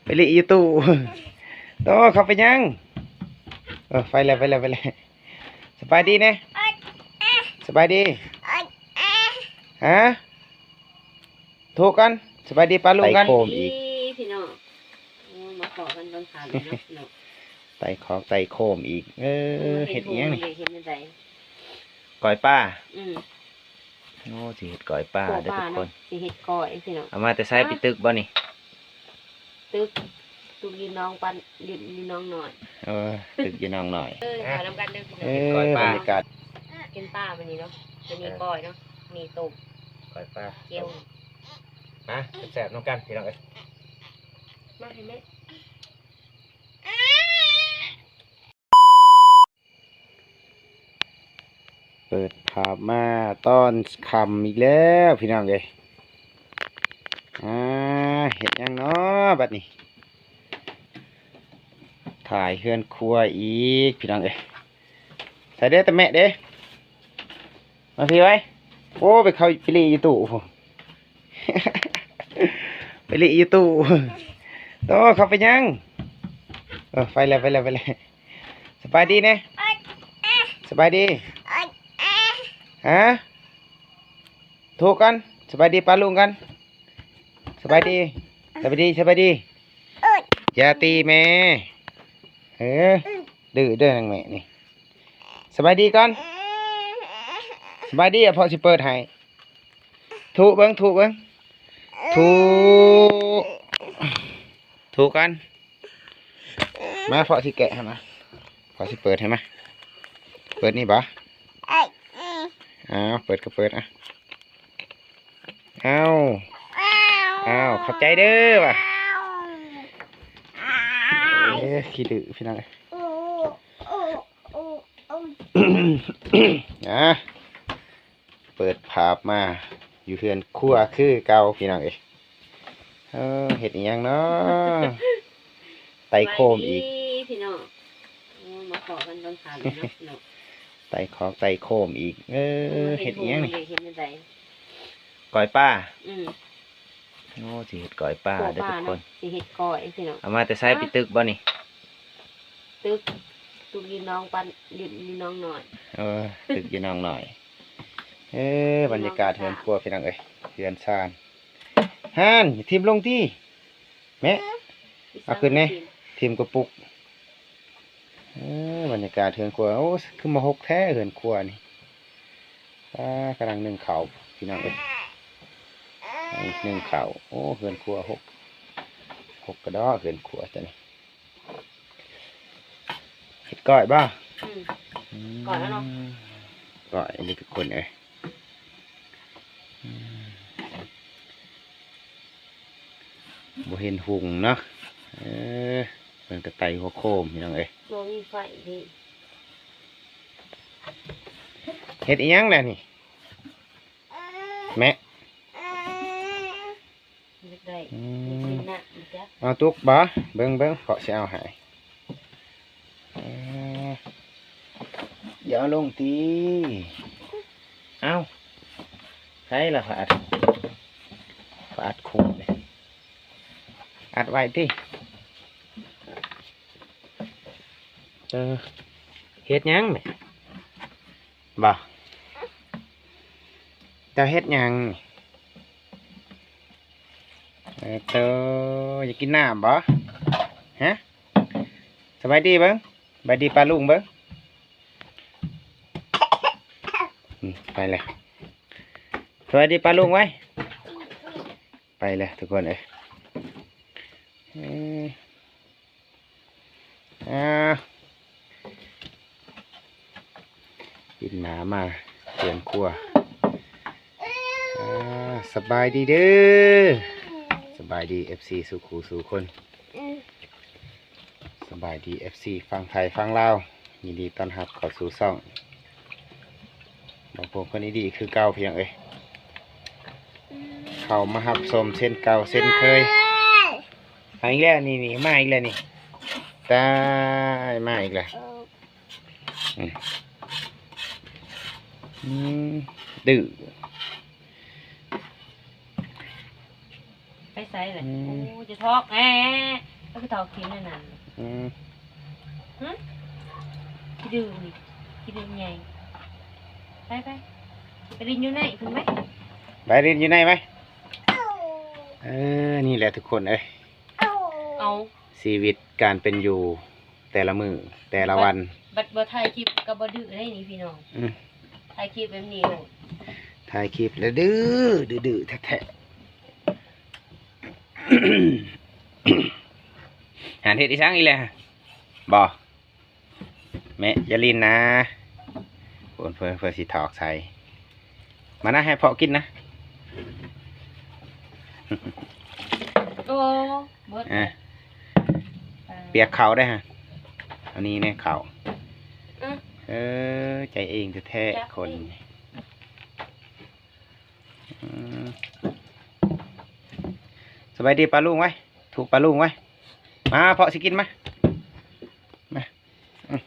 ໄປຫຼີ້ຢູ່ຕູ້. ໂຕ ເຂົາໄປຫຍັງ? ເອີ ໄປແລ້ວ ໄປແລ້ວ ໄປແລ້ວ. ສະບາຍດີແດ່. ສະບາຍດີ. ຮະ? ໂທກ່ອນ. ສະບາຍດີປ້າລຸງກ່ອນ. ໄຕ່ໂຄມອີກ ພີ່ນ້ອງ. ໂອ້ ມາພໍ້ກັນເບິ່ງຄາວເນາະ ພີ່ນ້ອງ. ໄຕ່ຂອງໄຕ່ໂຄມອີກ. ເອີ ເຮັດອີ່ຫຍັງນີ້? ເຮັດແນວໃດ? ກ້ອຍປາ. ອືມ. ໂອ້ ຊິເຮັດກ້ອຍປາເດີທຸກຄົນ. ຊິເຮັດກ້ອຍ ພີ່ນ້ອງ. ເອົາມາແຕ່ໃສ? ໄປຕຶກບໍ່ນີ້? ຕຶກ ຕຶກຢູ່ໜອງປັນ ຢູ່ ຢູ່ໜອງນ້ອຍ. ເອີ ຕຶກຢູ່ໜອງນ້ອຍ. ເອີ ມານຳກັນເດີພີ່ນ້ອງ. ເອີ ບັນຍາກາດ ກິນປາມື້ນີ້ເນາະ. ຈະມີກ້ອຍເນາະ ມີຕົ້ມ ກ້ອຍປາ ແຈ່ວ. ມາແຊບໆນຳກັນ ພີ່ນ້ອງເອີຍ. ມາໃຫ້ແມ່. ເປີດພາບມາຕອນຄ່ຳອີກແລ້ວ ພີ່ນ້ອງເອີຍ. ອ່າ ເຮັດຫຍັງເນາະບັດນີ້? ຖ່າຍເຮືອນຄົວອີກ ພີ່ນ້ອງເອີຍ. ໃສ່ເດ້ ຕາແມະເດ້. ມາພີ້ໄວ້. ໂອ້ ໄປເຂົ້າ ໄປຫຼີ້ຢູ່ຕູ້. ໄປຫຼີ້ຢູ່ຕູ້. ໂຕ ເຂົາໄປຫຍັງ? ເອີ ໄປແລ້ວ ໄປແລ້ວ ໄປແລ້ວ. ສະບາຍດີແດ່. ສະບາຍດີ. ຮະ? ໂທກ່ອນ. ສະບາຍດີປ້າລຸງກ່ອນ. ສະບາຍດີ. ສະບາຍດີ ສະບາຍດີ. ຢ່າຕີແມ່. ເອີ ດື້ເດີນາງແມ່ນີ້. ສະບາຍດີກ່ອນ. ສະບາຍດີ ອະ ພໍ່ຊິເປີດໃຫ້. ທຸເບິ່ງ ທຸເບິ່ງ. ທຸ ທຸກ່ອນ. ມາ ພໍ່ຊິແກະໃຫ້ມາ. ພໍ່ຊິເປີດໃຫ້ມາ. ເປີດນີ້ບໍ່? ອ້າວ ເປີດກໍເປີດ ອະ. ອ້າວ ອ້າວ ຂອບໃຈເດີວ່າ. ເອີ ຂີ້ດື້ ພີ່ນ້ອງເອີຍ. ອ່າ ເປີດພາບມາຢູ່ເຮືອນຄົວຄືເກົ່າ ພີ່ນ້ອງເອີຍ. ເອີ ເຮັດອີ່ຫຍັງເນາະ? ໄຕ່ໂຄມອີກ. ສະບາຍດີ ພີ່ນ້ອງ. ໂອ້ ມາພໍ້ກັນເບິ່ງຄາວເນາະ ພີ່ນ້ອງ. ໄຕ່ຂອງໄຕ່ໂຄມອີກ. ເອີ ເຮັດອີ່ຫຍັງນີ້? ເຮັດແນວໃດ? ກ້ອຍປາ. ອືມ. ໂອ້ ຊິເຮັດກ້ອຍປາເດີທຸກຄົນ. ຊິເຮັດກ້ອຍ ພີ່ນ້ອງ. ເອົາມາແຕ່ໃສ? ໄປຕຶກບໍ່ນີ້? ຕຶກ ຕຶກຢູ່ໜອງປັນ ຢູ່ ຢູ່ໜອງນ້ອຍ. ເອີ ຕຶກຢູ່ໜອງນ້ອຍ. ເອີ ບັນຍາກາດເຮືອນຄົວ ພີ່ນ້ອງເອີຍ ເຮືອນຊານ. ຫັ້ນ ຖິ້ມລົງຕິແມ່. ເອົາຂຶ້ນແດ່ ຖິ້ມກະປຸກ. ເອີ ບັນຍາກາດເຮືອນຄົວ. ໂອ້ ຄືມາຮົກແທ້ເຮືອນຄົວນີ້. ອ່າ ກຳລັງໜຶ້ງເຂົ້າ ພີ່ນ້ອງເອີຍ. ໜຶ້ງເຂົ້າ. ໂອ້ ເຮືອນຄົວຮົກ ຮົກກະດໍ້ເຮືອນຄົວເຈົ້ານີ້. ເຮັດກ້ອຍບໍ່? ອືມ ອືມ ກ້ອຍແລ້ວເນາະ. ກ້ອຍນີ້ທຸກຄົນເອີຍ. ອືມ ບໍ່ເຫັນຫຸງເນາະ. ເອີ ເພິ່ນກະໄຕ່ຫົວໂຄມ ພີ່ນ້ອງເອີຍ. ບໍ່ມີໄຟເດ້. ເຮັດອີ່ຫຍັງແຫຼະນີ້ແມ່? ຢາກໄດ້ ອືມ ຢາກກິນນ້ຳ ບໍ່ຈັກ. ເອົາຕຸກບໍ່? ເບິ່ງ ເບິ່ງ ພໍ່ຊິເອົາໃຫ້. ເອີ ຢ່າເອົາລົງຕິ. ເອົ້າ ໃສ່ລະ ຜ້າອັດ ຜ້າອັດຄຸມເດ້. ອັດໄວ້ຕິ. ເອີ ເຮັດຫຍັງແມ່? ບໍ່ ເຈົ້າເຮັດຫຍັງ? ເອີ ໂຕ ຢາກກິນນ້ຳບໍ່? ຮະ? ສະບາຍດີເບິ່ງ ສະບາຍດີປ້າລຸງເບິ່ງ. ອືມ ໄປແລ້ວ. ສະບາຍດີປ້າລຸງໄວ້. ໄປແລ້ວທຸກຄົນເອີຍ. ເອີ ອ່າ ປິ່ນໜ້າມາເຮືອນຄົວ. ອ່າ ສະບາຍດີເດີ ສະບາຍດີ ເອັຟຊີ ສູ່ຄູ່ສູ່ຄົນ. ສະບາຍດີ ເອັຟຊີ ຝັ່ງໄທຝັ່ງລາວ. ຍິນດີຕ້ອນຮັບເຂົ້າສູ່ຊ່ອງ ບາງພວງຄົນອີດີຄືເກົ່າ ພີ່ນ້ອງເອີຍ. ເຂົ້າມາຮັບຊົມເຊັ່ນເກົ່າເຊັ່ນເຄີຍ. ມາອີກແລ້ວນີ້ ນີ້ ມາອີກແລ້ວນີ້. ຕາຍ ມາອີກແລ້ວ. ອືມ ອືມ ດື້. ໄປໃສລະ? ອືມ ໂອ້ ຈະທອກແອ. ຄືເຕົາກິນອັນນັ້ນ ອືມ ຫຶ? ຂີ້ດື້ນີ້ ຂີ້ດື້ໃຫຍ່ ໄປໆ ໄປຫຼິ້ນຢູ່ໃນພຸ້ນໄປ ໄປຫຼິ້ນຢູ່ໃນໄປ. ເອີ ນີ້ແຫຼະທຸກຄົນເອີຍ ເອົາ ຊີວິດການເປັນຢູ່ແຕ່ລະມື້ແຕ່ລະວັນ ບັດ ບັດບໍ່ຖ່າຍຄລິບກໍບໍ່ດື້ໄດ໋ນີ້ພີ່ນ້ອງ ອືມ ຖ່າຍຄລິບແບບນີ້ໂລດ ຖ່າຍຄລິບແລ້ວດື້ ດື້ໆ ແທ້ໆ. ຫັ້ນເຮັດອີ່ສັງອີກແລ້ວ ບໍ່ ແມ່ ຢ່າຫຼິ້ນນະ ໂອ້ຍ ເພິ່ນ ເພິ່ນຊິຖອກໃສ່ ມານະ ໃຫ້ພໍ່ກິນນະ ໂອ້ ເບິດ ອ່ະ ປຽກເຂົ້າໄດ້ຮະ ອັນນີ້ແນ່ເຂົ້າ ອື ເອີ ໃຈເອງແທ້ໆ ຈັບ ຄົນນີ້ ອືມ ສະບາຍດີປ້າລຸງໄວ້ ຖູກປ້າລຸງໄວ້ ມາ ພໍ່ຊິກິນ ມາ ມາ ອືມ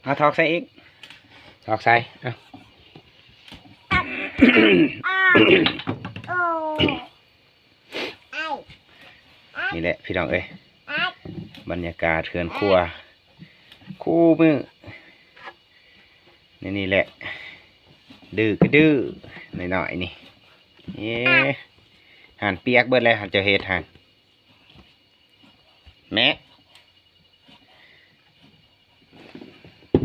ເອົາຖອກໃສ່ອີກ ຖອກໃສ່ ເອົາ ນີ້ແຫຼະພີ່ນ້ອງເອີຍ ບັນຍາກາດເຮືອນຄົວຄູ່ມື້ ໃນນີ້ແຫຼະ ດື້ກະດື້ ນ້ອຍໆ ນີ້ ເອີ ຫັ້ນປຽກເບິດແລ້ວ ຫັ້ນເຈົ້າເຮັດຫັ້ນ ແມະ ອື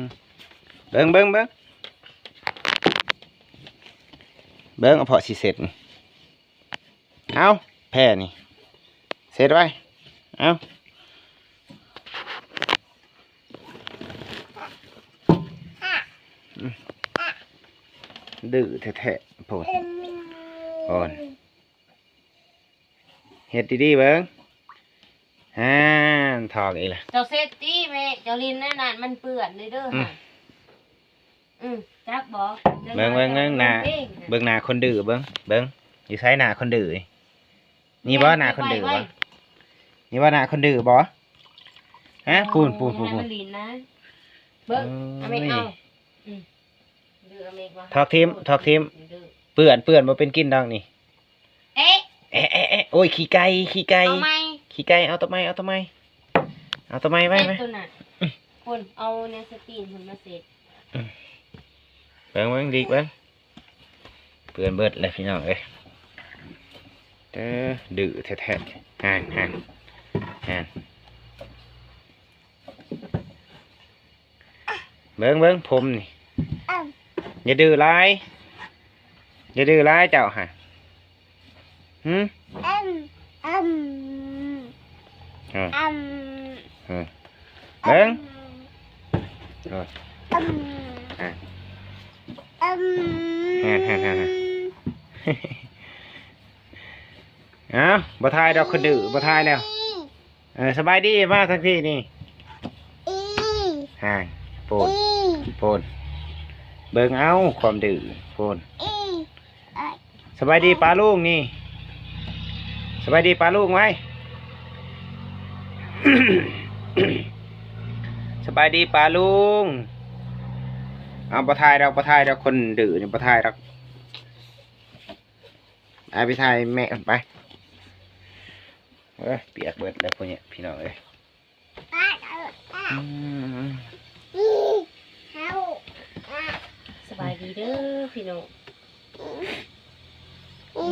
ມ ເບິ່ງ ເບິ່ງ ເບິ່ງ ເບິ່ງ ເອົາເພາະຊິເຊັດ ເອົາ ແພ້ນີ້ ເຊັດໄວ້ ເອົາ ດື້ແທ້ໆ ໂພດ ໂພດ. ເຮັດດີໆເບິ່ງ ຫານ ຖອກອີກແລ້ວ ເຈົ້າເຊັດຕິແມ່ ເຈົ້າຫຼິ້ນໃນນັ້ນມັນເປື້ອນເດີ ອືມ ຫາ ອືມ ຈັບບໍ່ ເບິ່ງ ເບິ່ງ ເບິ່ງໜ້າ ເບິ່ງໜ້າຄົນດື້ເບິ່ງ ເບິ່ງ ຢູ່ໃສໜ້າຄົນດື້ ນີ້ບໍ່ ໜ້າຄົນດື້ບໍ່ ນີ້ບໍ່ໜ້າຄົນດື້ບໍ່ ຮະ ປູນ ປູນ ປູນ ປູນ ເບິ່ງ ເອົາແມ່ເອົາ ອືມ ດື້ເອົາແມ່ວ່າ ຖອກຖິ້ມ ຖອກຖິ້ມ ເປື້ອນ ເປື້ອນ ບໍ່ເປັນກິນດອກນີ້. ເອະ ເອະ ເອະ ເອະ ໂອ້ຍ ຂີ້ໄກ່ ຂີ້ໄກ່ ເອົາໃໝ່ ຂີ້ໄກ່ ເອົາໂຕໃໝ່ ເອົາໂຕໃໝ່ ເອົາໂຕໃໝ່ໄວ້ ເຊັດ ໄວ້ ໂຕນັ້ນ ອືມ ພຸ້ນ ເອົາແນວສະຕີນພຸ້ນມາເຊັດ ອືມ ເບິ່ງ ເບິ່ງ ຫຼີກເບິ່ງ ເປື້ອນເບິດແລ້ວພີ່ນ້ອງເອີຍ ເອີ ດື້ແທ້ໆ ຫັ້ນ ຫັ້ນ ຫັ້ນ. ເບິ່ງ ເບິ່ງ ຜົມນີ້ ຢ່າດື້ຫຼາຍ ຢ່າດື້ຫຼາຍເຈົ້າຫັ້ນ ຫື ເອີ ເອີ ເບິ່ງ ເອີ ຫັ້ນ ຫັ້ນ ຫັ້ນ ຫັ້ນ ເອົ້າ ບໍ່ຖ່າຍດອກ ຄົນດື້ ບໍ່ຖ່າຍແລ້ວ. ເອີ ສະບາຍດີ ມາທາງພີ້ນີ້ ອີ່ ຫາຍ ໂພນ ອີ່ ໂພນ ເບິ່ງເອົາ ຄວາມດື້ ໂພນ ອີ່ ສະບາຍດີປ້າລຸງນີ້ ສະບາຍດີປ້າລຸງໄວ້ ສະບາຍດີປ້າລຸງ ເອົາ ບໍ່ຖ່າຍດອກ ບໍ່ຖ່າຍດອກ ຄົນດື້ນີ້ບໍ່ຖ່າຍດອກ ອາ ໄປຖ່າຍແມ່ໄປ. ເອີ ປຽກເບິດແລ້ວພວກນີ້ ພີ່ນ້ອງເອີຍ ອືມ ສະບາຍດີເດີພີ່ນ້ອງ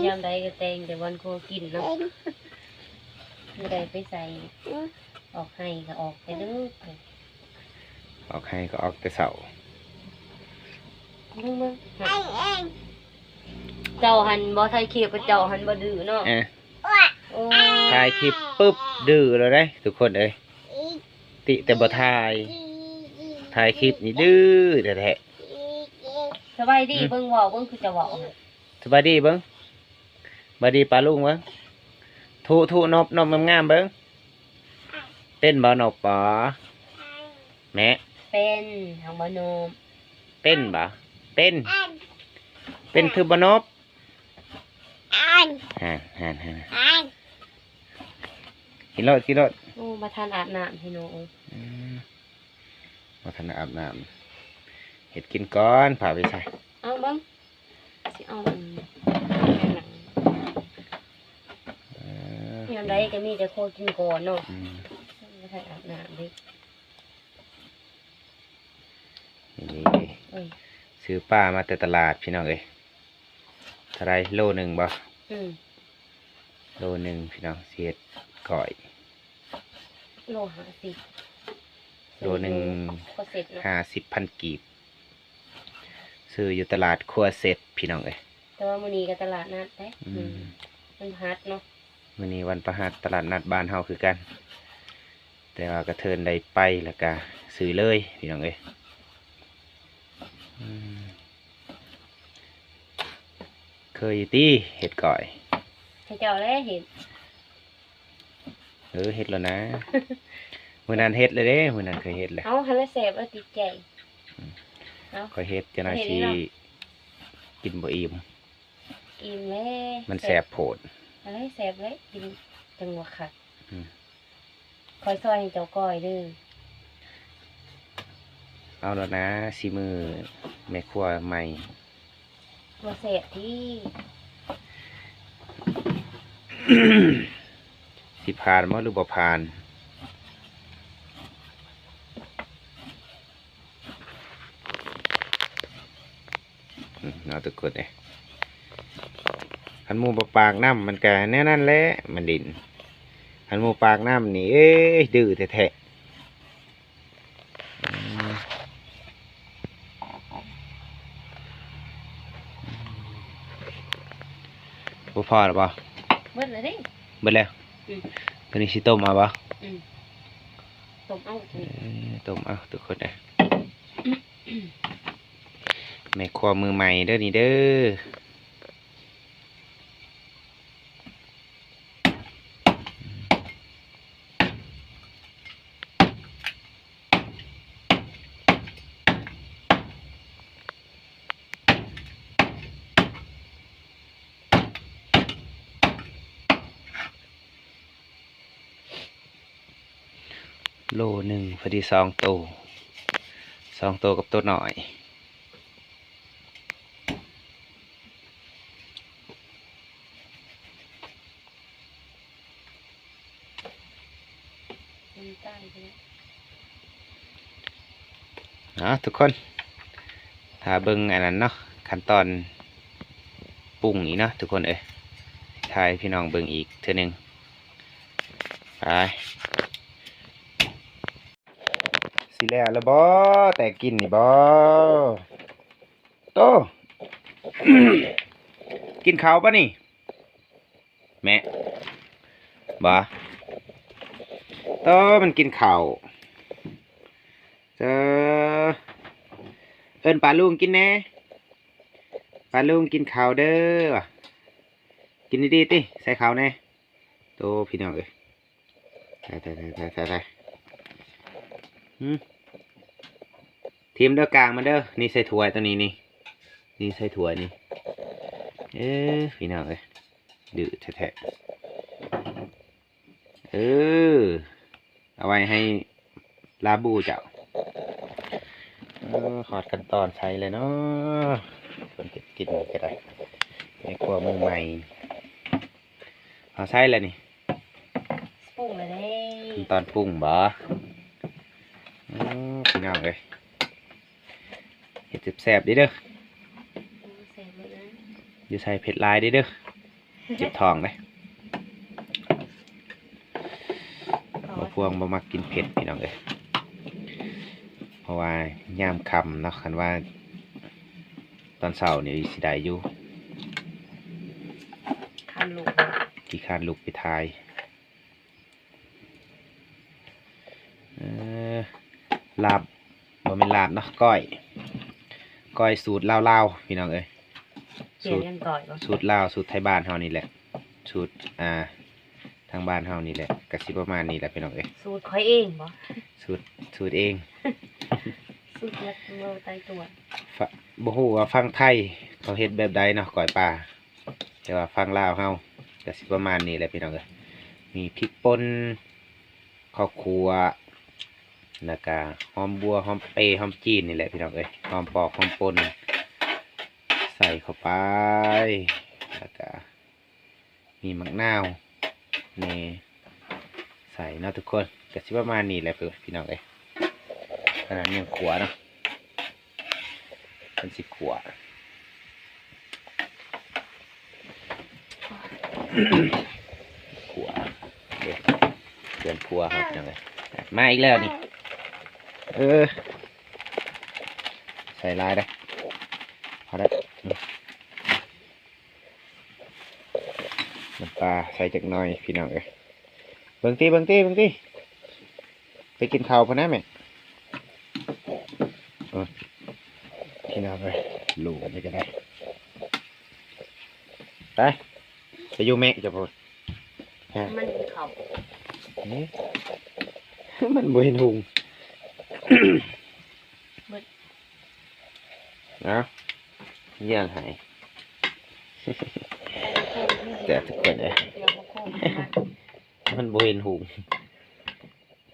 ຍາມໃດກໍແຕ່ງແຕ່ວັນຄົວກິນເນາະ ມື້ໃດໄປໃສ ອອກໄຮ່ກໍອອກແຕ່ດຶກ ອອກໄຮ່ກໍອອກແຕ່ເຊົ້າ ເບິ່ງໆ ເຈົ້າຫັ້ນບໍ່ຖ່າຍຄລິບ ເຈົ້າຫັ້ນບໍ່ດື້ເນາະ ເອີ ໂອ້ຍ ຖ່າຍຄລິບປຶບ ດື້ແລ້ວເດ້ທຸກຄົນເອີຍ ຕິແຕ່ບໍ່ຖ່າຍ ຖ່າຍຄລິບນີ້ດື້ແທ້ໆ ສະບາຍດີ ອືມ ເບິ່ງເວົ້າ ເບິ່ງຄືຈະເວົ້າ ສະບາຍດີເບິ່ງ ສະບາຍດີປ້າລຸງເບິ່ງ ທຸໆ ນົບ ນົບງາມໆເບິ່ງ ເປັນບໍ່ນົບບໍ່ ແມ່ ເປັນ ຫາງບໍ່ນົບ ເປັນບໍ່ ເປັນ ເປັນຄືບໍ່ນົບ ຫັ້ນ ຫັ້ນ ຫັ້ນ ຫັ້ນ ກິນໂລດ ກິນໂລດ ໂອ້ ບໍ່ທັນອາບນ້ຳພີ່ນ້ອງເອີຍ ອືມ ບໍ່ທັນອາບນ້ຳ ເຮັດກິນກ່ອນ ພາໄປໃສ່ ເອົາເບິ່ງ ຊິເອົາອັນ ເອີ ຍາມໃດກໍມີແຕ່ຄົວກິນກ່ອນເນາະ ອືມ ບໍ່ໄດ້ອາບນ້ຳເດ້ ນີ້ ເອີ ຊື້ປາມາແຕ່ຕະຫຼາດ ພີ່ນ້ອງເອີຍ. ເທົ່າໃດ? ໂລໜຶ່ງບໍ່? ອືມ ໂລໜຶ່ງ ພີ່ນ້ອງ ຊິເຮັດກ້ອຍ ໂລຫ້າສິບ ໂລໜຶ່ງ ໂລ ຄົວເຊັດເນາະ ຫ້າສິບພັນກີບ ຊື້ຢູ່ຕະຫຼາດຄົວເຊັດ ພີ່ນ້ອງເອີຍ. ແຕ່ວ່າມື້ນີ້ກໍຕະຫຼາດນັດເດ້ ອືມ ອືມ ວັນພະຫັດເນາະ ມື້ນີ້ວັນພະຫັດ ຕະຫຼາດນັດບ້ານເຮົາຄືກັນ ແຕ່ວ່າກະເທີນໄດ້ໄປ ແລ້ວກະຊື້ເລີຍ ພີ່ນ້ອງເອີຍ ອືມ. ເຄີຍຢູ່ຕິເຮັດກ້ອຍ? ເຂົາເຈົ້າແຫຼະເຮັດ ເອີ ເຮັດແລ້ວນະ ມື້ນັ້ນເຮັດແລ້ວເດ້ ມື້ນັ້ນເຄີຍເຮັດແລ້ວ ເອົາ ຫັ້ນລະແຊບ ເອົາຕິດໃຈ ອືມ ເອົາ ຂ້ອຍເຮັດຈັ່ງໃດ ເຮັດ ຊິ ເນາະ ກິນບໍ່ອີ່ມ ອີ່ມແລ້ວ ມັນແຊບໂພດ ເອີ ແຊບເລີຍ ກິນຈັ່ງວ່າຄັກ ອືມ. ຂ້ອຍຊ່ອຍໃຫ້ເຈົ້າກ້ອຍເດີ ເອົາແລ້ວນະ ສີມືແມ່ຄົວໃໝ່ ບໍ່ແຊບຕິ ຊິຜ່ານບໍ່ ຫຼືບໍ່ຜ່ານ? ອືມ ເນາະ ທຸກຄົນເອີຍ ຄັນໝູ່ບໍ່ປາກນ້ຳ ມັນກະແນວນັ້ນແຫຼະ ມັນຫຼິ້ນ ຄັນໝູ່ປາກນ້ຳນີ້ ເອີຍ ດື້ແທ້ໆ ອືມ ບໍ່ພໍແລ້ວບໍ່? ເບິດແລ້ວເດ້ ເບິດແລ້ວ ອືມ ຕົວນີ້ຊິຕົ້ມເອົາບໍ່? ອືມ ຕົ້ມເອົາ ເອີ ຕົ້ມເອົາ ທຸກຄົນເອີຍ. ແມ່ຄົວມືໃໝ່ເດີນີ້ເດີ ໂລໜຶ່ງ ພໍດີສອງໂຕ ສອງໂຕກັບໂຕນ້ອຍ. ເອົາ ທຸກຄົນ ຖ້າເບິ່ງອັນນັ້ນເນາະ ຂັ້ນຕອນປຸງອີກເນາະ ທຸກຄົນເອີຍ ຖ່າຍໃຫ້ພີ່ນ້ອງເບິ່ງອີກເທື່ອໜຶ່ງ ໄປ. ຊິແລ້ວລະບໍ່? ແຕ່ກິນນີ້ບໍ່? ໂຕ ກິນເຂົ້າບໍ່ນີ້? ແມະ ບໍ່? ໂຕ ມັນກິນເຂົ້າ ເອີ ເອີ້ນປ້າລຸງກິນແດ່ ປ້າລຸງກິນເຂົ້າເດີ ກິນດີໆຕິ ໃສ່ເຂົ້າແດ່ ໂຕ ພີ່ນ້ອງເອີຍ. ຕາຍ ຕາຍ ຕາຍ ຕາຍ ຕາຍ ຕາຍ ຫືມ ຖິ້ມເດີ ກາງມັນເດີ ນີ້ໃສ່ຖ້ວຍໂຕນີ້ນີ້ ນີ້ໃສ່ຖ້ວຍນີ້ ເອີ ພີ່ນ້ອງເອີຍ ດື້ແທ້ໆ ເອີ ເອົາໄວ້ໃຫ້ລາບູເຈົ້າ ເອີ ຮອດຂັ້ນຕອນໃສ່ແລ້ວເນາະ ເພິ່ນເຮັດກິນກໍໄດ້ ແມ່ຄົວມືໃໝ່ ເອົາໃສ່ແລ້ວນີ້ ປຸງແລ້ວເດ້ ຂັ້ນຕອນປຸງບໍ່? ອືມ ພີ່ນ້ອງເອີຍ ເຮັດແຊບໆເດີ້ ແຊບເບິດເລີຍ ຢ່າໃສ່ເຜັດຫຼາຍເດີ້ ເຈັບທ້ອງເດ້ ບໍ່ພວງບໍ່ມັກກິນເຜັດ ພີ່ນ້ອງເອີຍ ເພາະວ່າຍາມຄ່ຳເນາະ ຄັນວ່າຕອນເຊົ້ານີ້ຊິໄດ້ຢູ່ ຄ້ານລຸກ ຂີ້ຄ້ານລຸກໄປຖ່າຍ. ເອີ ລາບ ບໍ່ແມ່ນລາບເນາະ ກ້ອຍ ກ້ອຍສູດລາວໆ ພີ່ນ້ອງເອີຍ ສູດ ສູດລາວ ສູດໄທບ້ານເຮົານີ້ແຫຼະ ສູດ ອ່າ ທາງບ້ານເຮົານີ້ແຫຼະ ກະຊິປະມານນີ້ແຫຼະ ພີ່ນ້ອງເອີຍ ສູດຂ້ອຍເອງບໍ່? ສູດ ສູດເອງ ສູດເມືອງໃຕ້ຕົວ ຟະ ບໍ່ຮູ້ວ່າຝັ່ງໄທເຂົາເຮັດແບບໃດເນາະ ກ້ອຍປາ. ແຕ່ວ່າຝັ່ງລາວເຮົາກະຊິປະມານນີ້ແຫຼະ ພີ່ນ້ອງເອີຍ ມີພິກປົ່ນ ເຂົ້າຂົ້ວ ແລ້ວກະຫອມບົ່ວ ຫອມເປ ຫອມຈີນນີ້ແຫຼະພີ່ນ້ອງເອີຍ ຫອມປອກຫອມປົ່ນໃສ່ເຂົ້າໄປ ແລ້ວກະ ມີໝາກນາວແດ່ໃສ່ເນາະທຸກຄົນ ກະຊິປະມານນີ້ແຫຼະພີ່ນ້ອງເອີຍ ອັນນັ້ນຍັງຂົ້ວເນາະ ເພິ່ນຊິຂົ້ວ ຂົ້ວເດ້ ເຄື່ອງຄົວເຮົາພີ່ນ້ອງເອີຍ ມາອີກແລ້ວນີ້ ເອີ ໃສ່ຫຼາຍເດ້ ພໍແລ້ວ ອືມ ນ້ຳປາໃສ່ຈັກໜ່ອຍພີ່ນ້ອງເອີຍ ເບິ່ງຕິ ເບິ່ງຕິ ເບິ່ງຕິ ໄປກິນເຂົ້າພຸ້ນນະແມ່ ເອີ ພີ່ນ້ອງເອີຍ ໂຫຼນີ້ກະໄດ້ ໄປ ໄປຢູ່ແມ່ເຈົ້າພຸ້ນ ຮະ ມັນກິນເຂົ້າ ເອີ ມັນບໍ່ເຫັນຫຸງ ເບິດ ເອົາ ຍ່າງໃຫ້ ແຊບທຸກຄົນເອີຍ ມັນບໍ່ເຫັນຫຸງ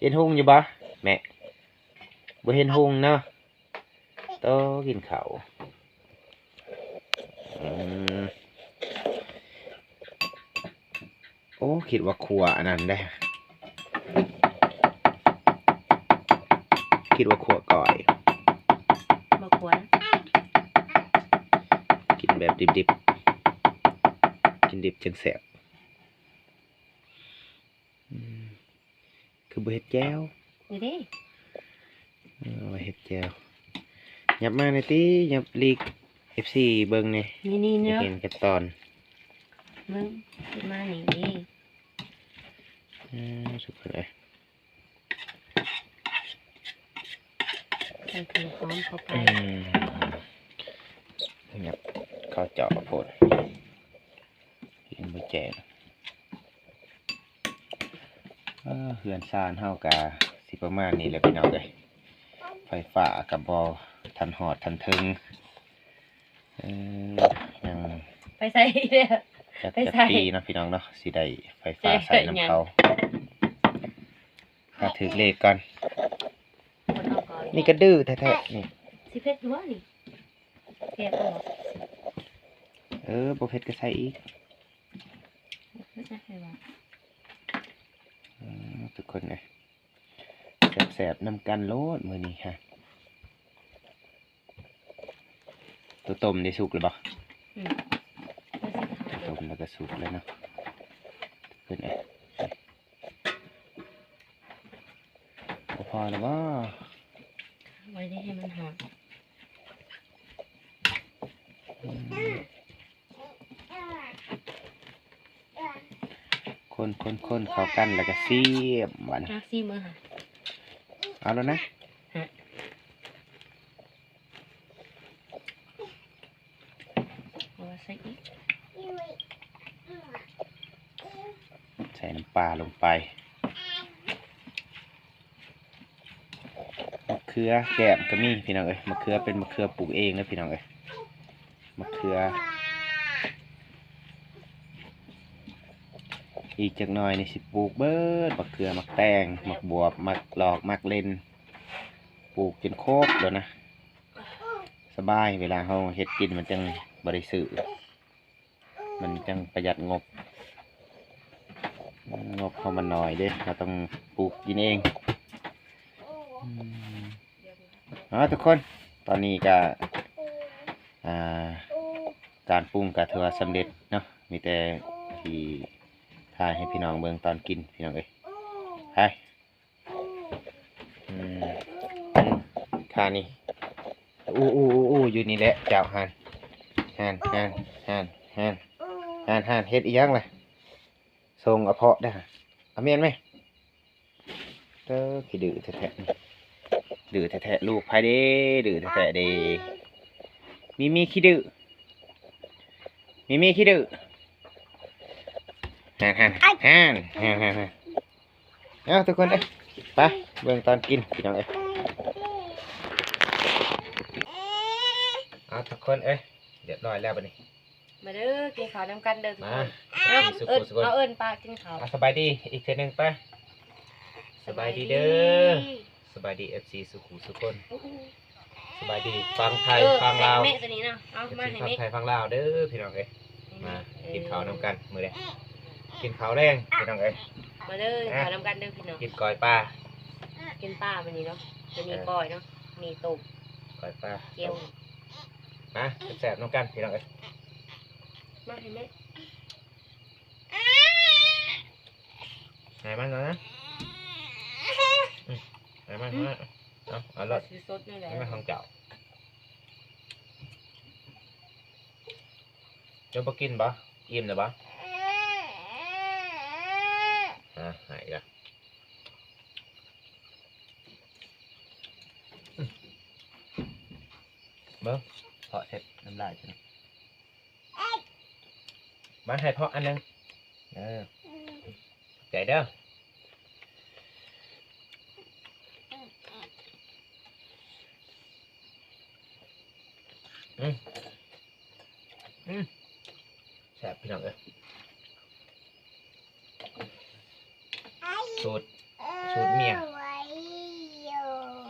ເຫັນຫຸງຢູ່ບໍ່ແມ່? ບໍ່ເຫັນຫຸງເນາະ ໂຕ ກິນເຂົ້າ ອືມ. ໂອ້ ຄິດວ່າຂົ້ວອັນນັ້ນເດ້ ຄິດວ່າຂົ້ວກ້ອຍ ບໍ່ຂົ້ວນະ ກິນແບບດິບໆ ກິນດິບຈັ່ງແຊບ ອືມ ຄືບໍ່ເຮັດແຈ່ວ ນີ້ເດ້ ເອີ ເອົາໄວ້ເຮັດແຈ່ວ ຫຍັບມາແດ່ຕິ ຫຍັບຫຼີກ ເອັຟຊີ ເບິ່ງແດ່ ນີ້ໆ ຢາກເຫັນຂັ້ນຕອນ ເບິ່ງ ມານີ້ເດ້ ເອີ ທຸກຄົນເອີຍ ໃສ່ເຄື່ອງຫອມເຂົ້າໄປ ອືມ ຫຍັບເຂົ້າເຈາະໂພດ ກິນບໍ່ແຈ້ງ ເອີ ເຮືອນຊານເຮົາກະຊິປະມານນີ້ແຫຼະພີ່ນ້ອງເອີຍ ໄຟຟ້າກະບໍ່ທັນຮອດທັນເຖິງ ເອີ ຍັງ ໄປໃສອີກແລ້ວ ຈັກ ໄປໃສ ຈັກປີເນາະພີ່ນ້ອງເນາະ ຊິໄດ້ໄຟຟ້າໃຊ້ນຳເຂົາ ຖ້າຖືກເລກກ່ອນ ນີ້ກະດື້ແທ້ໆ ນີ້ ຊິເຜັດຢູ່ບໍ່ນີ້? ແກະບໍ່? ເອີ ບໍ່ເຜັດກະໃສ່ອີກ ບໍ່ໃສ່ໃສ່ບໍ່? ເອີ ທຸກຄົນເອີຍ ແຊບໆ ນຳກັນໂລດມື້ນີ້ຮະ ໂຕຕົ້ມນີ້ສຸກແລ້ວບໍ່? ອືມ ຕົ້ມແລ້ວກະສຸກແລ້ວເນາະ ທຸກຄົນເອີຍ. ບໍ່ພໍແລ້ວບໍ່? ໄວ້ໄດ້ໃຫ້ມັນຫອມ ອືມ ຄົນໆໆ ເຂົ້າກັນແລ້ວກະຊີມບາດນີ້ ອ່ະ ຊີມເບິ່ງຫາ ເອົາແລ້ວນະ ຮະ. ເອົາໃສ່ອີກ ໃສ່ນ້ຳປາລົງໄປ ໝາກເຂືອແກ້ມກະມີພີ່ນ້ອງເອີຍ ໝາກເຂືອເປັນໝາກເຂືອປູກເອງເດີພີ່ນ້ອງເອີຍ ໝາກເຂືອ ອີກຈັກໜ່ອຍນີ້ຊິປູກເບິດ ໝາກເຂືອ ໝາກແຕງ ໝາກບວບ ໝາກຫຼອກ ໝາກເລັ່ນ ປູກຈົນຄົບແລ້ວນະ. ສະບາຍ ເວລາເຮົາເຮັດກິນມັນຈັ່ງບໍ່ໄດ້ຊື້ ມັນຈັ່ງປະຢັດງົບ ງົບເຮົາມັນໜ້ອຍເດ້ ເຮົາຕ້ອງປູກກິນເອງ ອືມ ເອົາ ທຸກຄົນ ຕອນນີ້ກະ ອ່າ ການປຸງກະຖືວ່າສຳເລັດເນາະ ມີແຕ່ຊິຖ່າຍໃຫ້ພີ່ນ້ອງເບິ່ງຕອນກິນ ພີ່ນ້ອງເອີຍ ໄປ. ອືມ ທ່ານີ້ ອູໆໆ ຢູ່ນີ້ແຫຼະເຈົ້າ ຫັ້ນ ຫັ້ນ ເຮັດອີ່ຫຍັງລະ ສົ່ງອະເພາະເດີ້ ອາ ແມ່ນແມະ ເອີ ຂີ້ດື້ແທ້ໆ ດື້ແທ້ໆ ລູກໃຜເດ້ ດື້ແທ້ໆເດ້ ມີມີຂີ້ດື້ ມີມີຂີ້ດື້ ຫັ້ນໆ ຫັ້ນໆ ເອົາ ທຸກຄົນເອີຍ ໄປເບິ່ງຕອນກິນ ພີ່ນ້ອງເອີຍ ເອົາ ທຸກຄົນເອີຍ ຮຽບຮ້ອຍແລ້ວບາດນີ້ ມາເດີ ກິນເຂົ້ານຳກັນເດີທຸກຄົນ ມາ ເອີ້ນ ເອົາ ເອີ້ນປາກິນເຂົ້າ ອ່ະ ສະບາຍດີອີກເທື່ອໜຶ່ງ ໄປ ສະບາຍດີເດີ ສະບາຍດີ ສະບາຍດີ ເອັຟຊີ ສູ່ຄູ່ສູ່ຄົນ ໂອ້ໂຫ ສະບາຍດີຝັ່ງໄທ ເອີ ຝັ່ງລາວ ແມ່ ແມ່ຕົວນີ້ນະ ເອົາ ເອັຟຊີ ມາໃຫ້ ຝັ່ງ ແມ່ ໄທຝັ່ງລາວເດີພີ່ນ້ອງເອີຍ ນີ້ ມາ ເອີ ກິນເຂົ້ານຳກັນມື້ນີ້ ກິນເຂົ້າແລງພີ່ນ້ອງເອີຍ ມາເດີ ມາ ກິນເຂົ້ານຳກັນເດີພີ່ນ້ອງ ກິນກ້ອຍປາ ກິນປາມື້ນີ້ເນາະ ຈະມີ ເອີ ກ້ອຍເນາະ ມີຕົ້ມ ກ້ອຍປາ ແຈ່ວ ມາແຊບໆນຳກັນພີ່ນ້ອງເອີຍ ມາໃຫ້ແມ່ ໃຫ້ມັນກ່ອນນະ ອືມ ໃຫ້ມັນ ອືມ ເອົາ ເອົາໂລດ ຊິສົດນີ້ແຫຼະ ໃຫ້ມັນຂອງເຈົ້າ ເຈົ້າບໍ່ກິນບໍ່? ອີ່ມແລ້ວບໍ່? ອາ ໃຫ້ລະ ອືມ ເບິ່ງ ເພາະເຊັດນ້ຳລາຍ ມາໃຫ້ເພາະອັນໜຶ່ງ ເອີ ຂອບໃຈເດີ ອືມ ອືມ ແຊບພີ່ນ້ອງເອີຍ ສູດ ສູດເມຍ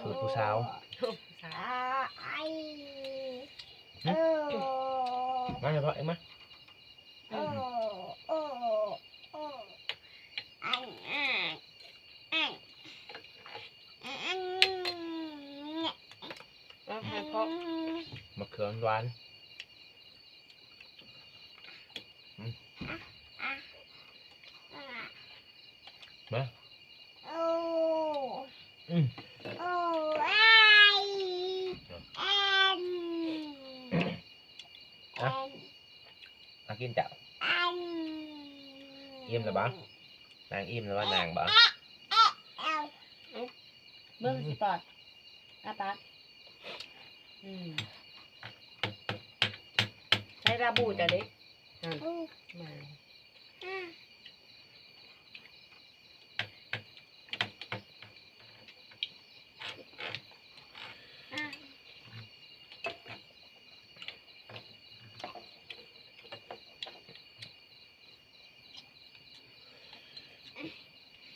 ສູດຜູ້ສາວ ສາ ຫຶ ມາໃຫ້ພໍ່ເອງມາ ອືມ ມາໃຫ້ພໍ່ ມະເຂືອຫວານ ອືມ ມາ ໂອ້ ອືມ ໂອ້ ອາຍ ອາ ມາກິນເຈົ້າ ອີ່ມແລ້ວບໍ່? ນາງອີ່ມແລ້ວບໍ່? ນາງບໍ່? ເບິ່ງ ອືມ ຊິປອດ ອ້າປາກ ອືມ ໃຊ້ລາບູເຈົ້າເດ້ ນັ້ນ ມາ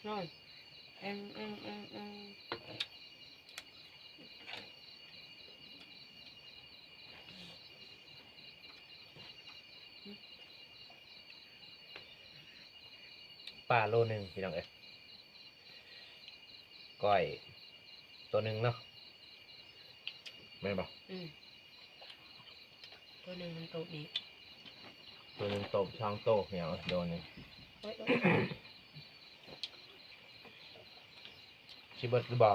ນອນ ແອງ ແອງ ແອງ ແອງ ປາໂລໜຶ່ງພີ່ນ້ອງເອີຍ ກ້ອຍໂຕໜຶ່ງເນາະ ແມ່ນບໍ່? ອືມ ໂຕໜຶ່ງມັນໂຕນີ້ ໂຕໜຶ່ງໂຕສອງໂຕ ເອີຍ ໂດນນີ້ ໂອ້ຍ ໂອ້ຍ ຊິເບິດຫຼືບໍ່?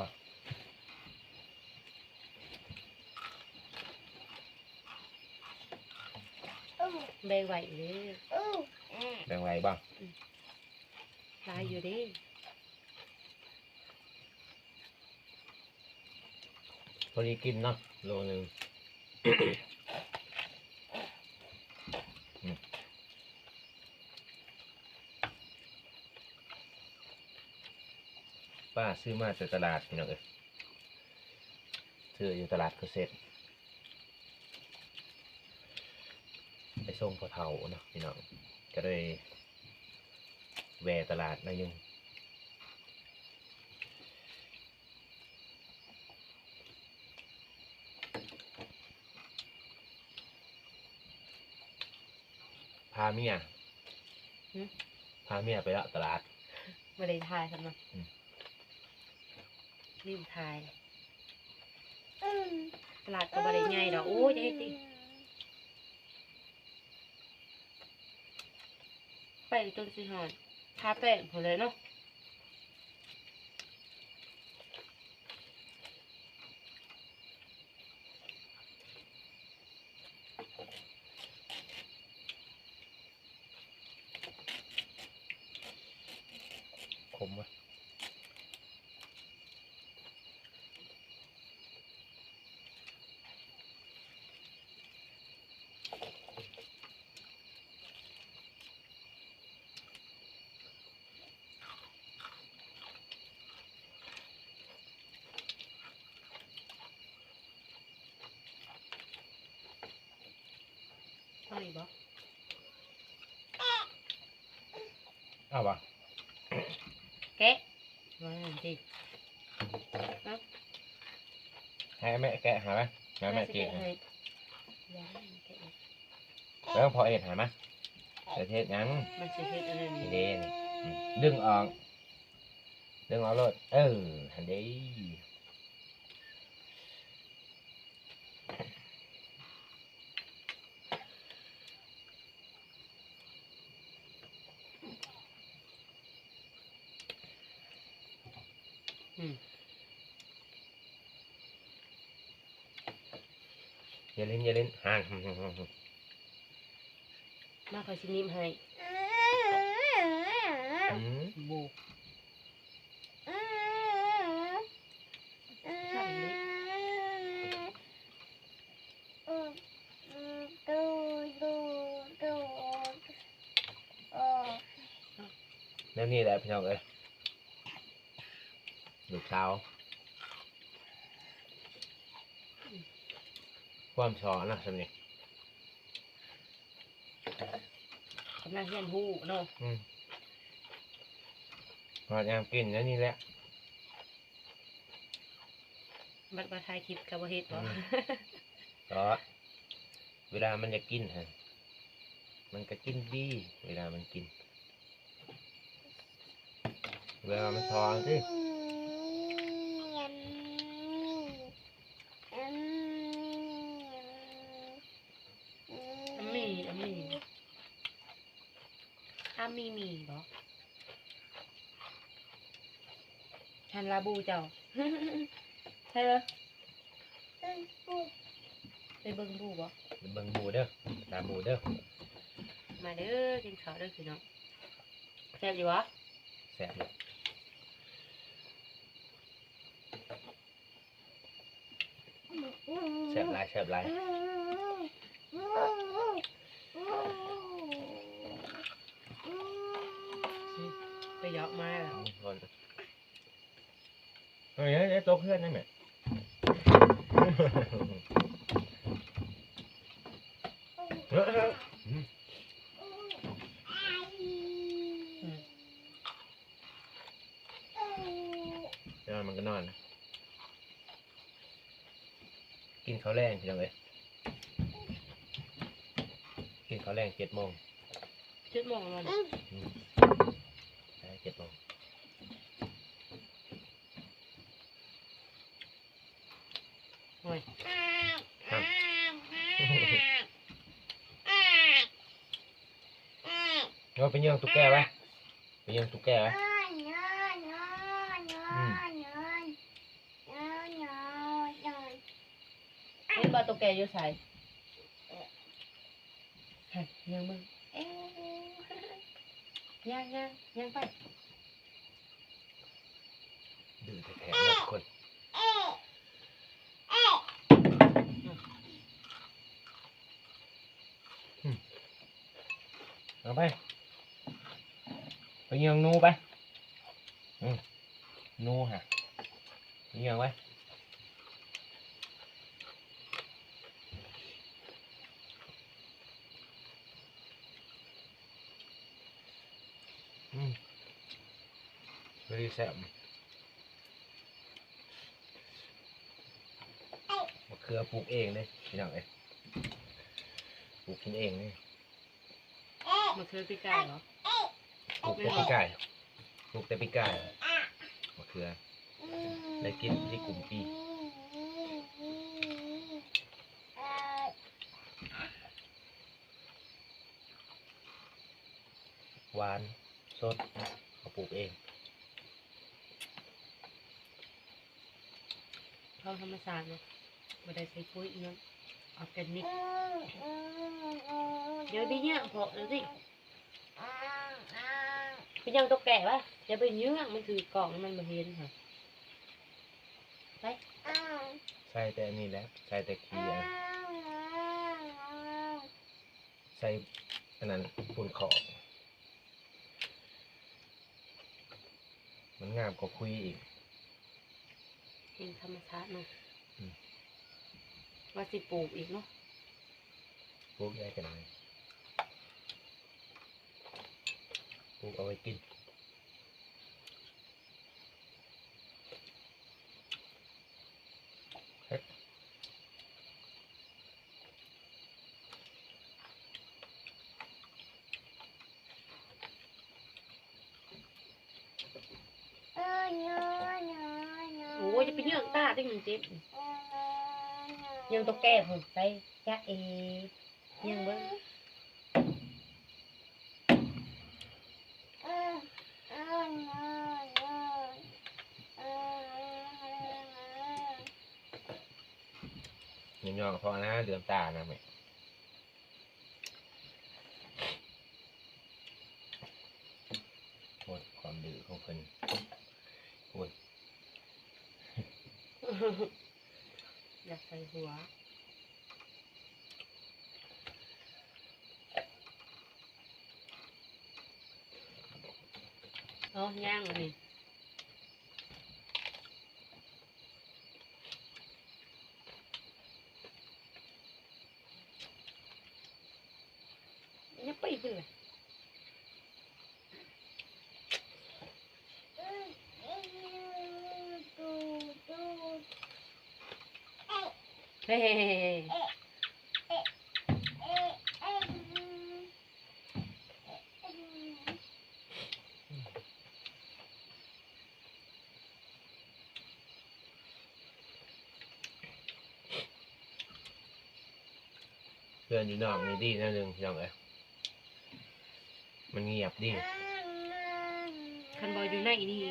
ແບ່ງໄວ້ເດ້ ແບ່ງໄວ້ບໍ່? ອືມ ຫຼາຍຢູ່ເດ້ ພໍດີກິນເນາະ ໂລໜຶ່ງ ອືມ ປ້າຊື້ມາແຕ່ຕະຫຼາດພີ່ນ້ອງເອີຍ ຊື້ຢູ່ຕະຫຼາດເກສດ ໄປສົ່ງພໍ່ເຖົ້າເນາະພີ່ນ້ອງ ກະເລີຍແວ່ຕະຫຼາດໜ້ອຍໜຶ່ງ. ພາເມຍ ຫຶ ພາເມຍໄປເລາະຕະຫຼາດ ບໍ່ໄດ້ຖ່າຍຊ້ຳເນາະ ອືມ ລືມຖ່າຍ ອືມ ຕະຫຼາດກໍບໍ່ໄດ້ໃຫຍ່ດອກ ໂອ້ຍ ຢ່າເຮັດຕິ ໄປຈົນຊິຮອດ ທາແປ້ງພຸ້ນແຫຼະເນາະ. ຂົມວະ. ເອົາອີກບໍ່? ເອົາບໍ່? ແກະ ວ່າຊັ້ນຕິ. ໃຫ້ແມ່ແກະໃຫ້ໄປ ໃຫ້ແມ່ກິນ ແມ່ຊິແກະໃຫ້ ເອີ ພໍ່ເຮັດໃຫ້ມາ ຈະເຮັດຫຍັງ? ມັນຊິເຮັດອັນນັ້ນ ນີ້ເດ້ ນີ້ ອືມ ດຶງອອກ ດຶງອອກໂລດ ເອີ ຫັ້ນເດ້. ອືມ ຢ່າຫຼິ້ນ ຢ່າຫຼິ້ນ ຫ່າງ ມາ ຂ້ອຍຊິໜິບໃຫ້ ອືມ ໂບ ແນວນີ້ແຫຼະພີ່ນ້ອງເອີຍ ລູກສາວ ຄວາມສອນນະ ສ່ຳນີ້ ກຳລັງຮຽນຮູ້ເນາະ ອືມ ຮອດຍາມກິນແນວນີ້ແຫຼະ ບັດວ່າຖ່າຍຄລິບກໍບໍ່ເຮັດບໍ? ອືມ ກໍເວລາມັນຢາກກິນຫັ້ນ ມັນກໍກິນດີ ເວລາມັນກິນ ເວລາມັນທ້ອງຕິ ອາມີ ອາມີ ອາມີມີບໍ? ຫັ້ນລາບູເຈົ້າ ໃຊ່ເດີ ໄປເບິ່ງບູບໍ? ໄປເບິ່ງບູເດີ ລາບູເດີ ມາເດີ ກິນເຂົ້າເດີພີ່ນ້ອງ ແຊບຢູ່ບໍ? ແຊບຢູ່. ແຊບຫຼາຍ ແຊບຫຼາຍ ໄປຢອກມາແລ້ວ ອືມ ເອີຍ ຕົກເຮືອນໄດ້ແມ່ ເອີ ອືມ ອືມ ນອນມັນກໍນອນ ກິນເຂົ້າແລງພີ່ນ້ອງເອີຍ ກິນເຂົ້າແລງເຈັດໂມງ ເຈັດໂມງແລ້ວ ອືມ ເຈັດໂມງ ໂອ້ຍ ເອົາໄປຍ່ອງຕຸກແກໄວ້ ໄປຍ່ອງຕຸກແກໄວ້ ອືມ ເຫັນບໍ່ ຕຸກແກຢູ່ໃສ? ຫັ້ນ ຍ່າງເບິ່ງ ຍ່າງ ຍ່າງ ຍ່າງໄປ. ດື້ແທ້ໆເນາະທຸກຄົນ ອືມ ເອົາໄປ ໄປຍ່ອງໜູໄປ ອືມ ໜູຫະ ໄປຍ່ອງໄວ້. ອືມ ເຮີ້ຍ ແຊບ ມະເຂືອປູກເອງເດ້ພີ່ນ້ອງເອີຍ ປູກກິນເອງເດ້ ມະເຂືອປີກາຍເນາະ ປູກແຕ່ປີກາຍ ປູກແຕ່ປີກາຍ ມະເຂືອ ໄດ້ກິນທີ່ກຸມປີ. ຫວານສົດ ເຮົາປູກເອງ ຂອງທຳມະຊາດເນາະ ບໍ່ໄດ້ໃສ່ປຸ໋ຍອີ່ຫຍັງ ອອກແກນິກ ຢ່າໄປເຍືອງເພາະເດີຕິ ໄປຍ່າງຕົກແກະວະ ຢ່າໄປເຍືອງ ມັນຖືກກ້ອງ ມັນບໍ່ເຫັນຫະ ໄປ ໃສ່ແຕ່ອັນນີ້ແຫຼະ ໃສ່ແຕ່ຂີ້ ໃສ່ອັນນັ້ນຝຸ່ນຂອກ ມັນງາມກວ່າຄຸຍອີກ ເຫັນທຳມະຊາດເນາະ ອືມ ວ່າຊິປູກອີກເນາະ ປູກໄດ້ກໍໄດ້ ປູກເອົາໄວ້ກິນ. ຕິ້ງມັນຈິບ ຍັງຕົວແກ້ພຸ້ນ ໄປຈະເອ ຍັງເບິ່ງ ຍ້ອງໆ ພໍນະ ເຫຼືອມຕານະແມ່. ໂອ້ຍ ຄວາມດື້ຂອງເພິ່ນ ໂອ້ຍ ຢາກໃສ່ຫົວ ເອົາ ຍ່າງອັນນີ້. ຢ່າໄປພຸ້ນລະ ເຮີ້ຍ. ເຮືອນຢູ່ນອກນີ້ດີແນວໜຶ່ງ ພີ່ນ້ອງເອີຍ ມັນງຽບດີ. ຄັນບໍ່ຢູ່ໃນນີ້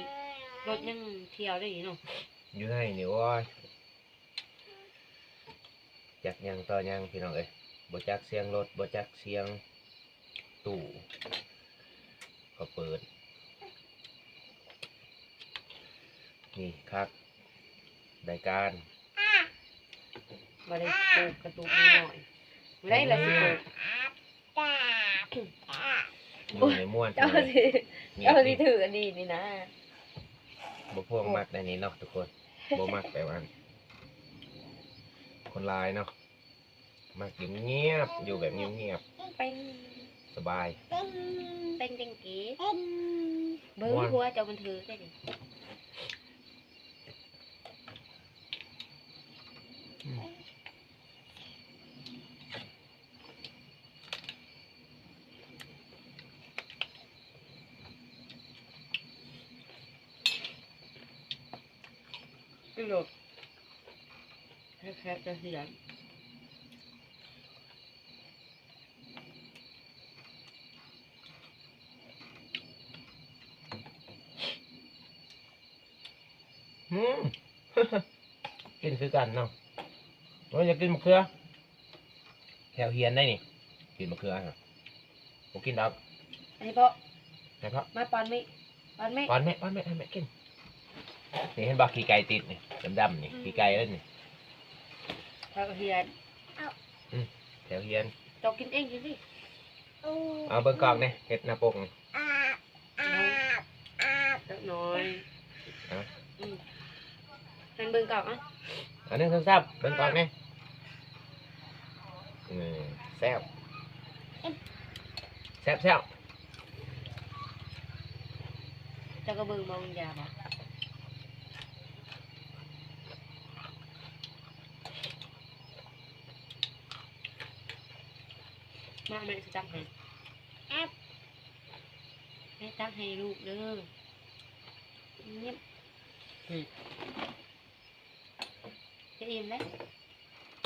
ລົດຍັງທ່ຽວໄດ້ເນາະ ຢູ່ໃນນີ້ ໂອ້ຍ. ຈັກຫຍັງຕໍ່ຫຍັງ ພີ່ນ້ອງເອີຍ ບໍ່ຈັກສຽງລົດ ບໍ່ຈັກສຽງຕູ້ ກໍເປີດ ນີ້ຄັກ ໄດ້ການ ບໍ່ໄດ້ປູກກະຕຸກນ້ອຍໆ ບໍ່ໄດ້ລະຊິປູກ. ຢູ່ໃນມ່ວນ ເຈົ້າຊິ ເຈົ້າຊິຖືອັນນີ້ນີ້ນະ ບໍ່ພວກມັກອັນນີ້ເນາະທຸກຄົນ ບໍ່ມັກແບບອັນ ຄົນຫຼາຍເນາະ ມັກຢູ່ງຽບ ຢູ່ແບບງຽບໆ ເປັນ ສະບາຍ ເປັນ ເປັນຈັ່ງກີ້ ເບິ່ງ ຫົວເຈົ້າມັນຖືໄດ້ນີ້. ກິນໂລດ ແຄບໆ ຈະເສຍ. ອືມ ກິນຄືກັນເນາະ. ໂອ້ຍ ຢາກກິນໝາກເຂືອ ແຖວຮຽນໄດ໋ນີ້ ກິນໝາກເຂືອຫັ້ນ ບໍ່ກິນດອກ. ໃຫ້ພໍ່ ໃຫ້ພໍ່ ມາປ້ອນແມ່ ປ້ອນແມ່ ປ້ອນແມ່ ປ້ອນແມ່ ໃຫ້ແມ່ກິນ. ນີ້ເຫັນບໍ່ ຂີ້ໄກ່ຕິດນີ້ ດຳໆ ນີ້ ອືມ ຂີ້ໄກ່ເລີຍນີ້ ແຖວຮຽນ. ອືມ ແຖວຮຽນ ເຈົ້າກິນເອງຊິ ເອົາເບິ່ງກ້ອງແດ່ ເຮັດໜ້າປົກນີ້. ເອົາຈັກໜ້ອຍ ອະ ອືມ ເພິ່ນເບິ່ງກ້ອງ ເອົາ ອັນໜຶ່ງ ສອງ ສາມ ເບິ່ງກ້ອງແດ່. ອືມ ແຊບ ແຊບໆ. ເຈົ້າກໍເບິ່ງບໍ່ ມັນຢາບໍ່? ມາ ແມ່ຊິຕັກໃຫ້ ແມ່ຕັກໃຫ້ລູກເດີ. ງຽບ ອືມ ຈະອີ່ມແລ້ວ.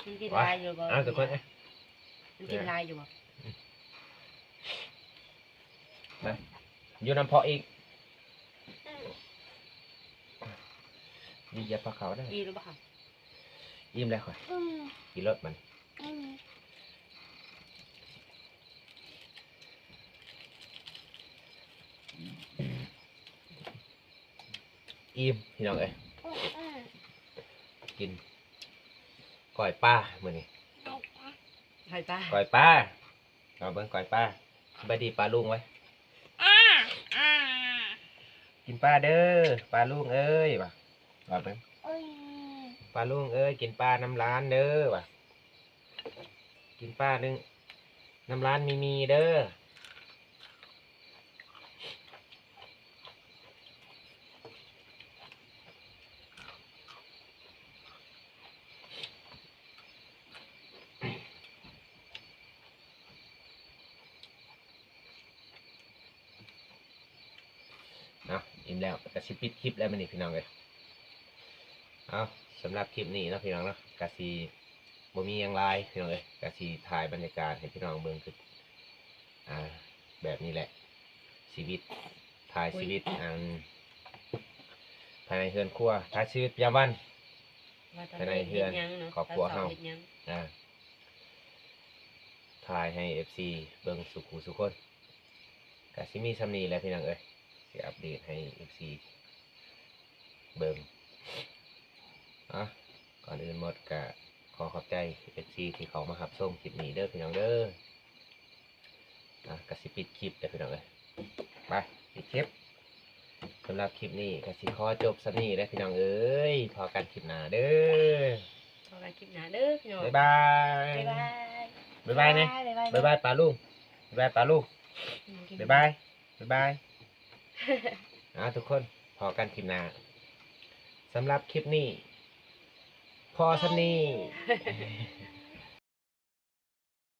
ມັນກິນຫຼາຍຢູ່ບໍ່? ເອົາ ທຸກຄົນເອີຍ ມັນກິນຫຼາຍຢູ່ບໍ່? ມາ ຢູ່ນຳພໍ່ອີກ ຢູ່ຢາພາເຂົ້າເດີ. ອີ່ມແລ້ວບໍ່? ອີ່ມແລ້ວຂ້ອຍ ອືມ ກິນໂລດມັນ. ອີ່ມ ພີ່ນ້ອງເອີຍ ກິນກ້ອຍປາມື້ນີ້ ກ້ອຍປາ ກ້ອຍປາ. ເອົາເບິ່ງກ້ອຍປາ. ສະບາຍດີປ້າລຸງໄວ້ ກິນປາເດີ ປ້າລຸງເອີຍ ວ່າ ວ່າເບິ່ງ ປ້າລຸງເອີຍ ກິນປານຳຫຼານເດີ ວ່າ ກິນປາໜຶ່ງ ນຳຫຼານມີມີເດີ. ເອົາ ອີ່ມແລ້ວ ກະຊິປິດຄລິບແລ້ວມື້ນີ້ ພີ່ນ້ອງເອີຍ. ເອົາ ສຳລັບຄລິບນີ້ເນາະ ພີ່ນ້ອງເນາະ ກະຊິບໍ່ມີຫຍັງຫຼາຍ ພີ່ນ້ອງເອີຍ ກະຊິຖ່າຍບັນຍາກາດໃຫ້ພີ່ນ້ອງເບິ່ງຄື ອ່າ ແບບນີ້ແຫຼະ ຊີວິດ ຖ່າຍຊີວິດ ອັນ ພາຍໃນເຮືອນຄົວ ຖ່າຍຊີວິດປະຈຳວັນ ວ່າຕອນ ພາຍໃນເຮືອນ ເຮັດຫຍັງເນາະ ຄອບຄົວເຮົາ ຕອນເຊົ້າເຮັດຫຍັງ ອ່າ ຖ່າຍໃຫ້ເອັຟຊີເບິ່ງສູ່ຄູ່ສູ່ຄົນ ກະຊິມີສ່ຳນີ້ແຫຼະ ພີ່ນ້ອງເອີຍ ຊິອັບເດດໃຫ້ເອັຟຊີເບິ່ງ. ອ່ະ ກ່ອນອື່ນໝົດກະຂໍຂອບໃຈເອັຟຊີທີ່ເຂົ້າມາຮັບຊົມຄລິບນີ້ເດີ ພີ່ນ້ອງເດີ. ອ່ະ ກະຊິປິດຄລິບເດີ ພີ່ນ້ອງເອີຍ ໄປ ປິດຄລິບ. ສຳລັບຄລິບນີ້ກະຊິຂໍຈົບສ່ຳນີ້ແຫຼະ ພີ່ນ້ອງເອີຍ ພໍ້ກັນຄລິບໜ້າເດີ ພໍ້ກັນຄລິບໜ້າເດີ ພີ່ນ້ອງ ບາຍບາຍ ບາຍບາຍ ບາຍບາຍແນ່ ບາຍບາຍ ບາຍບາຍ ປາລຸງ ບາຍບາຍ ປາລຸງ ອືມ ບາຍບາຍ ບາຍບາຍ. ອ່າ ທຸກຄົນ ພໍ້ກັນຄລິບໜ້າ ສຳລັບຄລິບນີ້ ພໍ້ສ່ຳນີ້.